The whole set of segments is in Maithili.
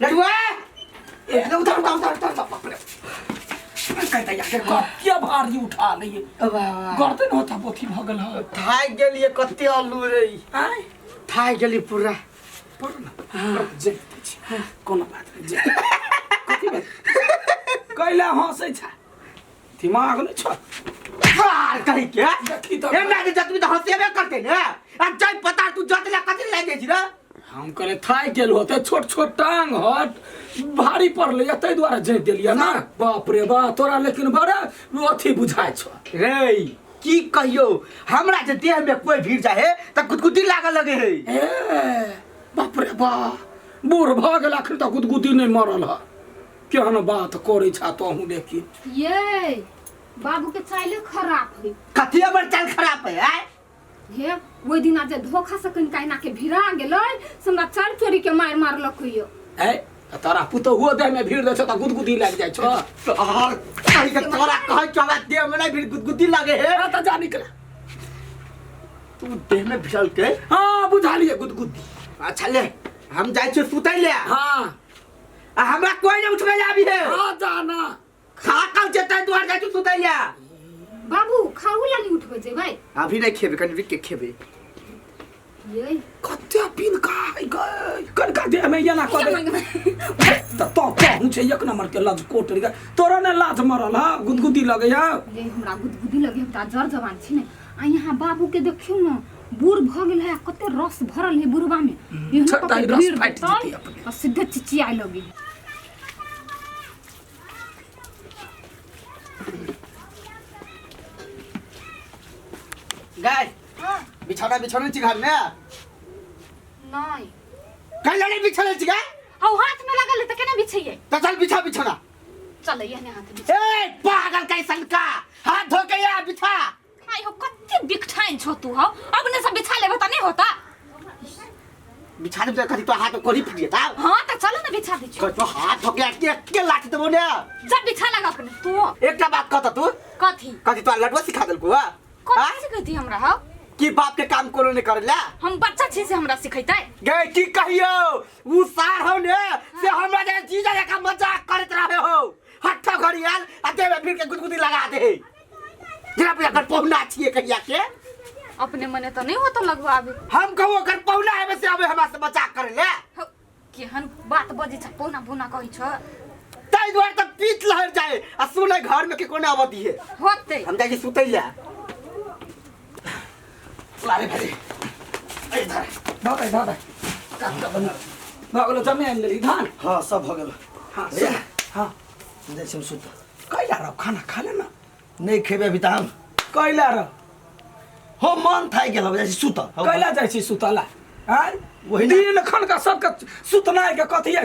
लडुआ ए उतार उतार उतार उतार बाप रे कहता यार कते भारी उठा लिए गर्दन होता पोथी भऽ गेल हँ थाकि गेलियै कते आलू रे आय थाकि गेली पूरा पढ़ ना जे कोनो बात नहि जे कथी भेल कैला हँसै छ दिमाग नहि छ बार कही के देखी तऽ ए ना जतबी तऽ हंसेबे करते ने आ जय पता तू जतला कथी लागि जाइ छी रे हम कहले थाकि गेल होते छोट छोट टांग हट भारी पड़लै ताहि दुआरे जाहि देलियै ना बाप रे बा तोरा लेकिन बड़ा अथी बुझाइ छौ रे की कहियो हमरा जे देह में कोई भीड़ जाए तऽ गुदगुदी लागऽ लगे है ए बाप रे बा बूढ़ भऽ गेल अखन तक गुदगुदी नहि मरल ह केहन बात करै छा तोहूँ लेकिन ये बाबू के चाइले खराब है कथी हमर चाल खराब है आय हे ओहि दिना जे धोखा से कनिका एना के भिड़ा गेलै से हमरा चार चोरी के मारि मारलक यो ए तऽ तोरा पुतोहुओ देहमे भीड़ दै छौ तऽ गुदगुदी लागि जाइ छौ तोहर कही के तोरा कहै छौ हमरा देह में नहीं भीड़ गुदगुदी लगे है ए, तऽ जा निकला तू देह में भिड़ल के हाँ बुझालिए गुदगुदी अच्छा ले हम जाइ छियै सुतै ले हाँ आ हमरा कोई नहीं उठबै ले आबी है हाँ जाना खा कल जेतै दुआर जाइ छी सुतै ले बाबू खाऊ ला नहीं उठबै जेबै अभी नहीं खेबे कनि रुक के खेबे ये कते पिनका है गए कनका देह में एना कऽ दे तऽ तो तोहूँ छै एक नंबर के लज कोट रे तोरा ने लाज मरल हँ गुदगुदी लगै हँ ये हमरा गुदगुदी लगे हमरा जर जवान छी ने आ यहाँ बाबू के देखियौ ने बूढ़ भऽ गेल है कते रस भरल है बुढ़वा में एहनो छोटा कते रस भीड़ फाटि देतै, जेतै अपने। आ सीधे चिचियाए लगी गाय बिछौना बिछौने छी घर में नहीं कल नहीं बिछौने छी गाय हौ हाथ में लगल है त केना बिछैयै तो चल बिछा बिछौना चल यहने हाथ बिछा ए पागल कैसन का हाथ धो के आ बिछा आई हो कते बिकठाइन छो तू हौ अपने से बिछा लेबे त नहीं होता बिछा दे कथी तो हाथ कोरी फूट जेता हाँ त चलो ना बिछा दै छियौ तो हाथ धो के के के लाठी देबो ने जब बिछा लगा अपने तू एकटा बात कहता तू कथी कथी तो लडुआ सिखा देलको हा कथी सिखैती हमरा हौ कि बाप के काम कोनो नहीं करेला हम बच्चा छी से हमरा सिखैतै गे की कहियो उ सार हो ने से हमरा जे जीजा जका मजाक करत रहे हो हट्ठा घड़ी आयल आ देवे फिर के गुदगुदी लगा दे जरा पे अगर पहुना छिए कहिया के अपने मने त नहीं होतो लगवाबे हम कहू अगर पहुना आवे से आवे हमरा से मजाक करे ले हौ, केहन बात बजै छ पौना भुना कहै छ ताहि दुआरे तऽ पीत लहर जाए आ सुने घर में के कोना अबती है होतै हम जाइ छी सुतै ले लारे भाई इधर धऽ दे धऽ दे काट कऽ बना भऽ गेलो जमे आनि लेली धान हाँ सब भऽ गेल हाँ भैया। हाँ जाइ छी हम सुत कैला रह खाना खा ले ना नहीं खेबे अभी तऽ हम कैला रह हो मन थाकि गेल जाइ छी सुत कैला जाइ छी सुतला आँय वही ना। दिन खन का सबके सुतनाइ के कथी है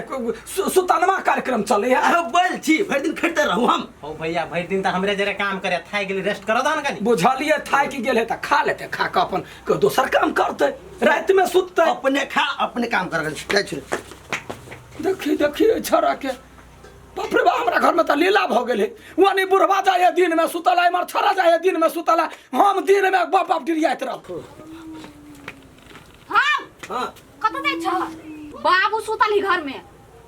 सुतनमा कार्यक्रम चले है अरे बैल छी भरि दिन खटिते रहू हम हो भैया भरि दिन तऽ हमरे जरे काम करे थाकि गेली रेस्ट करऽ दहन कनी बुझलिए थाकि गेल है तऽ खा लेते खा कऽ अपन कोइ दोसर काम करते राति में सुतते अपने खा अपने काम कर जाइ छी देखी देखी एहि छौड़ा के बाप रे बा हमरा घर में तऽ लीला भऽ गेल है वहाँ बुढ़वा जाइए दिन में सुतला इमहर छौड़ा जाइए दिन में सुतला हम दिन में बाप बाप डिरियाइत रहब हाँ हाँ कतऽ जाइ छ बाबू सुतल ही घर में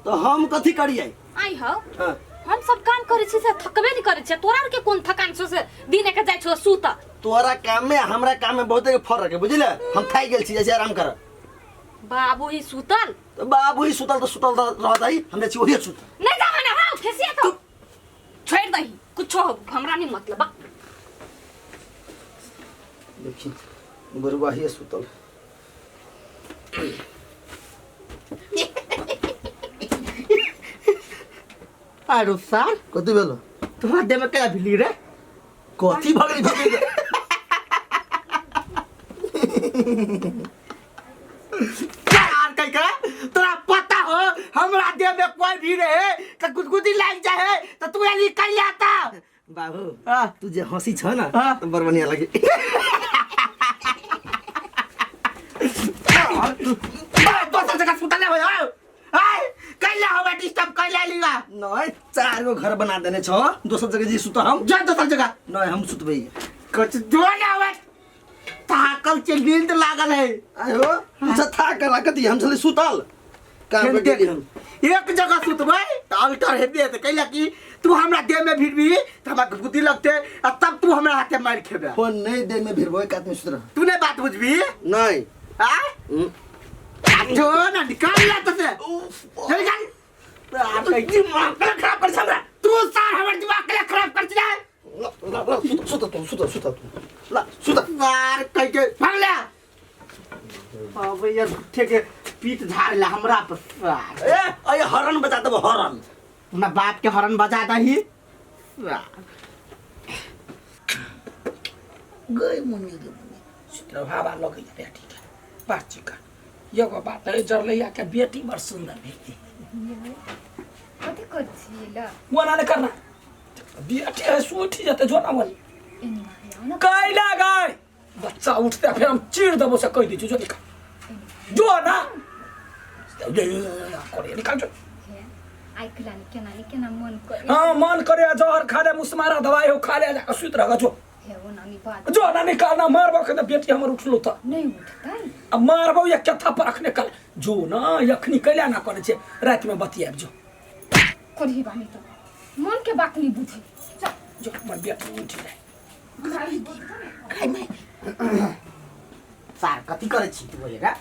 तो हम कथी करियै आई हौ हाँ हम सब काम करै छी से थकबे नहीं करै छियै तोरा आर के कोन थकान छौ से दिन के जाइ छौ सुत तोरा काम में आ हमरा काम में बहुते फर्क है बुझले हम थाकि गेल छी जैसे आराम कर बाबू ही सुतल तो बाबू ही सुतल तो सुतल रहत ही हम जाइ छी ओही सुत नहीं जावे ना हाँ खेसिया तो छोड़ दही कुछो हो हमरा नहीं मतलब बा। देखी बुढ़वा ही सुतल अरे सर कथी भेलो तोरा देह में केना भिली रे कथी भऽ गेली भऽ गेली यार कह के तोरा पता हो हमरा देह में कोई भी रहे त गुदगुदी लाग जाए है त तू एली कल आता बाबू हाँ। तू जे हंसी छ ना हाँ। तो बड़ बढ़िया लगे दोसर जगह सुतले हो आय कैला होबे डिस्टर्ब कैला लीगा नहीं चार गो घर बना देने छो दोसर जगह जी सुत हम जा दोसर जगह नहीं हम सुतबै कुछ जो ना होबे थाकल छै नींद लागल है आयो अच्छा था कर कथी हम छली सुतल काम फेर पर देख गेली हम एक जगह सुतबै तऽ अल्टर हेबे तऽ कैला कि तू हमरा देह में भिड़बी तऽ हमरा गुदी लगते आ तब तू हमरा हाथे मारि खेबे। फोन नहीं दे में भिड़बो, एक आदमी सुत रह। तू नहीं बात बुझबी? नहीं। आ जो ना निकाल ला तो से चल निकाल। दिमाग खराब कर हमरा तू, सार हमर दिमाग के खराब कर छे। ला ला ला, सुत सुत तू, सुत सुत तू, ला सुत। सार कह के भाग ले। अब यार झूठे के पीठ झाड़ ले हमरा पर सार। ए अरे हॉर्न बजा देबो, हॉर्न। अपना बाप के हॉर्न बजा दही। गई मुनि गे मुनि सुत हवा लगैया बेटी के बड़ चिकन। एगो बात है जरलैया के बेटी बड़ सुंदर भेटी। कथी कर छी ला? वो ना करना बेटी है सुठी जते जो ना बोल एनी आओ ना। कैला गए बच्चा उठते फिर हम चीर देबो से कह दी जो निकाल जो ना करे निकाल जो। आई खिलानी केना नी केना मन करे। हां मन करे जहर खा ले, मुसमारा दवाई हो खा ले, जाके सुत रह जो। हे वो नानी बात जो ना निकालना मारबो के बेटी हमर उठलो त नहीं उठतै। अब मारबो एक थप्पड़ रखने कल जो ना यखनी कैला ना करे छे रात में बतियाब जो करही बानी त मन के बात नहीं बुझी। चल जो हमर बेटी उठ जाए। खाइ मैं सार कथी करे छी तू बोलेगा?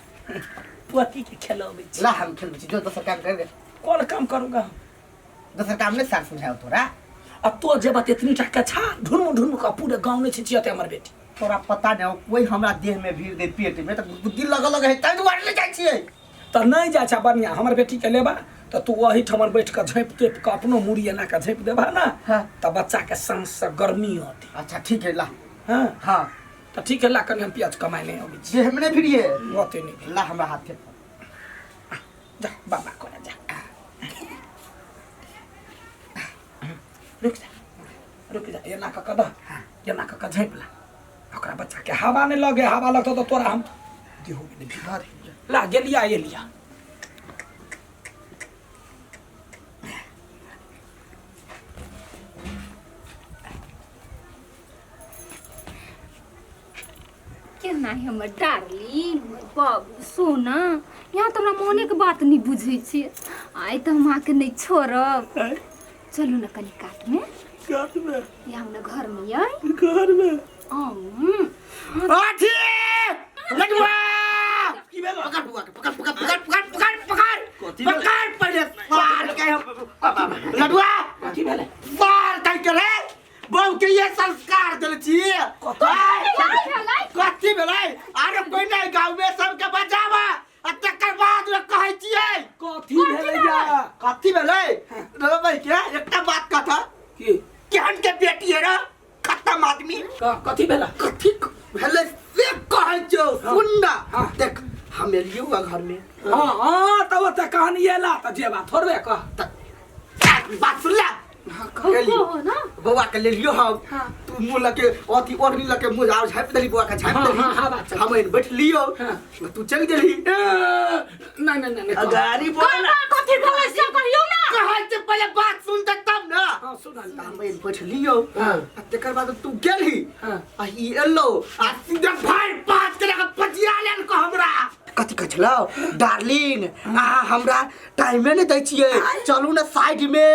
पोती के खेलबै छी। ला हम खेलबै छी, जो दोसर काम कर दे। कोन काम करूंगा? दोसर काम नहीं सार समझाओ तोरा। अब तो जे बात इतनी टाका छा ढुनमु ढुनमु का पूरे गांव ने छिचियते हमर बेटी। तोरा पता नहीं कोई हमरा देह में भीड़ दे पेट में त बुद्धि लगल लगे है तै दुआरे ले जाइ छियै। त नहीं जा छा बढ़िया हमर बेटी के लेबा त तू वही ठमर बैठ के झेप तेप के अपनो मुड़ी एना के झेप देबा ना। हाँ। त बच्चा के सांस से गर्मी होती। अच्छा ठीक है ला। हां हां त ठीक है ला कनी हम प्याज कमाए नहीं अबै छी। देह में नहीं भिड़िए ओते नहीं ला हमरा हाथ पे जा बाबा कोना जा। रुक जा रुक जा एना क कद एना क झेप ला ओकरा बच्चा के हवा नहीं लगे, हवा लगतो तो तोरा हम देहो में नहीं भिड़ा दे। ला गेलिया एलिया केना हमर डार्लिंग हमर बाबू सोना, यहाँ तो हमरा मोने के बात नहीं बुझै छी। आइ तो हम अहाँके नहीं छोड़ब। चलू ना कनी काट में, काट में या हमरा घर में यै घर में आठी लडुआ की भेल? पकड़ बुआ के, पकड़ पकड़ पकड़ पकड़ पकड़ पकड़ पकड़ पहिले मार के लडुआ। कथी भेलै? मार कह के रे बहू के ये संस्कार देल छी। कथी भेलै? अरे कोई नहीं गांव में सबके बजावा आ तकर बाद में कहै छियै कथी भेलै या कथी भेलै? रे भाई के एकटा बात कथा की केहन के बेटी है रे खत्म आदमी। कथी भेला? कथी भेलै से कहै छौ सुन ना। हाँ। देख हम एलियौ घर में। हां हां तब त कहानी एला त जेबा थोड़बे कह बात सुन ले। कहो ना बौआ के लेलियो हम। हाँ। तू मुँह लके अथी ओढ़नी लके मुँह आर झापि देली बौआ के झापि हाँ, देली। हाँ, हाँ, बात सही। हम एन बैठलियो। हाँ। तू चल गेली। नहीं नहीं नहीं गाड़ी बोल ना। कथी भेलै से कहियौ ना। कहै छै पहिले बात सुनते तब ना। हां सुनल हम एन बैठलियो। हाँ। आ तकर बाद तू गेली। हाँ। आ ई एलो आ सीधे भाई पाँच के लगा पजिया लेलको हमरा। कथी कहै छलौ डार्लिंग आ हमरा टाइमे नहि दै छियै, चलू ना साइड में।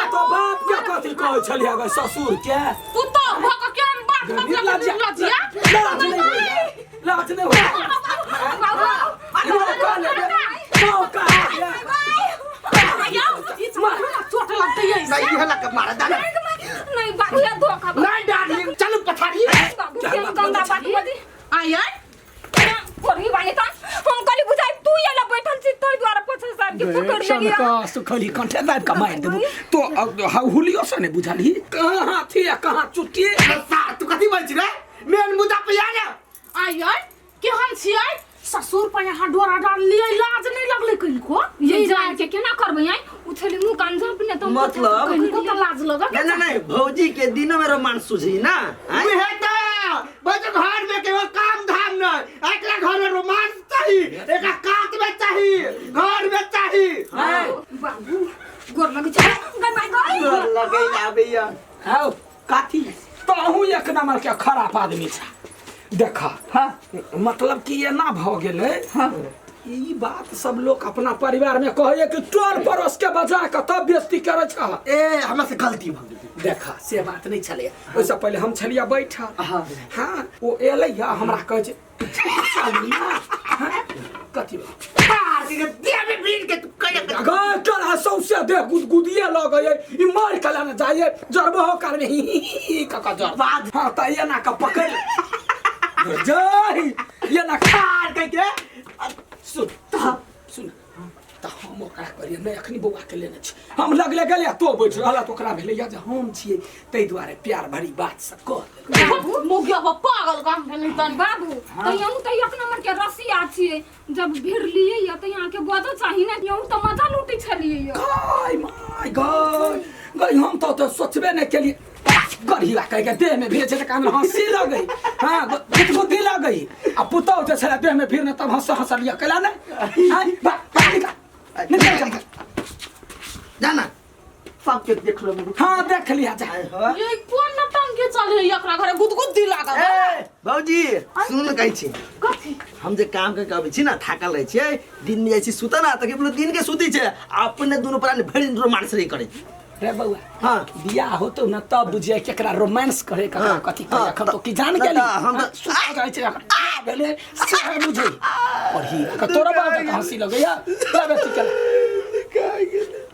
तो बाप के कथी कहै छलियै गे ससुर के? तू तो भ के केहन बात मतलब लजिया लाज नहीं होइया, लाज नहीं होइया। चोट लगतै नहीं इहे लग के मारा दादा। नहीं बाबू या धोखा नहीं डार्लिंग चलू पछाड़ी। बाबू केहन गंदा बात बजी आय आय कोरी बानी त हम कहली बुझाइ तू एला बैठल छी तोय द्वारा पोछल साहब के पकड़ लेलिया। का सुखली कंठे दाब का मार देबो तो हुलियो से नहीं बुझलही कहां हाथी आ कहां चुट्टी। सार तू कथी बोल छी रे? मेन मुद्दा पे आ ना। आय आय केहन छियै ससुर पर यहाँ डोरा डाल लियै, लाज नहीं लगलै कनिको? ये जान के केना करबै आइ उछली मुंह कान झाँप ने त मतलब? कनिको त लाज लगत। नहीं नहीं नहीं भौजी के दिनों में रोमांस सुझी ना। उहे त बस घर में केवल काम धाम न, एकरा घर में रोमांस चाही, एकरा कात में चाही, घर में चाही। बाबू गोर लगे छै गई माय गई गोर लगे आबैया। हां काथी तहु एक नंबर के खराब आदमी छा। देखा हां मतलब कि एना भऽ गेलै। ई बात सब लोक अपना परिवार में कहैए कि टोल पड़ोस के बजा के तब बेइज्जती करै छह। ए, हमरा से गलती भऽ गेल। देखा, से बात नहीं छलै। ओहिसँ पहिले हम छलियै बैठल। हाँ, ओ एलै या हमरा कहै छै चलू ना। हाँ, कथी मार के देह में भीड़ के तू कहिया गए तोरा सौंसे देह गुदगुदिए लगैए। ई मर के लेने जाइए जरबो हो काल में ही ही ही ही क क जर बाद। हाँ, त एना के पकड़ जाई एना के मार के के सुन सुन, तऽ हम ओकरा कहलियै नहि, अखनी बौआके लेने छी। हम लगले गेलियै, तो बैठ रहल। तऽ ओकरा भेलैया जे हम छियै, ताहि दुआरे प्यार भरी बात से कह देलकै। मुगिया बा पागल काम भेलै तन। बाबू, तो यहूँ तो एक नंबर के रसिया छियै। जब भिड़लियै या तऽ यहाँ के बजऽ चाही ने। यहूँ तऽ मजा लूटै छलियै या। गाय my गाय गई, हम तो तो सोचबे नहीं केलिए। गढ़िया कह के देह में भिड़े छै तऽ कान हंसी लगै, हाँ, गुदगुदी लगै। आ पुतहु जे छलै देह में भिड़ने तब हंस हंसलियै कैला नहि। आँय, बा, बा, निकाल, निकाल, निकाल। जाना। सबके देख लो। हाँ, देख लिया जा। ये कोन नटंकी चले है एकरा घरे गुदगुदी लागल? ए भौजी, सुन, कहै छी। कथी? हम जे काम करके अबै छी ने, थाकल रहै छियै, दिन में जाइ छी सुतऽ ना, तऽ केवल दिन के सुतै छै आ अपने दुनू प्राणी भरि दिन रोमांस रही करै। रे बौआ। हाँ। बियाह होतौ ने तब बुझिए केकरा रोमांस करे, ककरा हाँ, कथी करे। हाँ, एखन तो की जान तऽ- गेली। तऽ हम तऽ- सुता जाइ छै एखन। आ भेलै से बुझै और ही तोरा बाप के हंसी लगैया। ले बेटी के।